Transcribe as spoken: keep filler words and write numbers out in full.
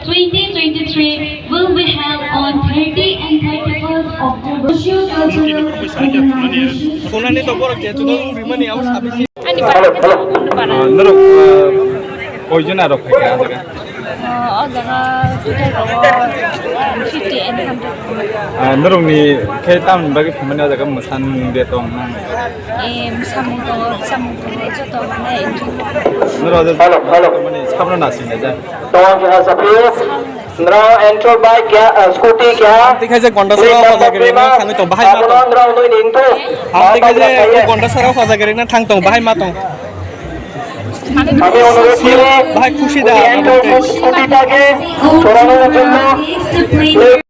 Twenty twenty-three will be held on thirty and thirty-first October. Social cultural organization. Ani para, para. Ah, norok, ah, koijon aro phaikha ah jaga? Ah, o jaga total tongo fifty and hundred. Ah, norokni khe tamni bagwi phaimani ah jaga mwsamung de tong nang? Eh, mwsamung tongo, bwsamung tongo, joto mane enjoy. Norok je mane sabno nasing ja. Tong kha sa phio. Nrao entro bike kya, ah, scooty kya? Tikha je gonda sara hoja gari na thangwi tong bahai ma tong. Abono nrao noi ning to. Ang tikha je ko gonda sara hoja gari na thang tong bahai ma tong. Ami onurodh kore, bahai khushi da. Entro scooty ta ke chorano jonno.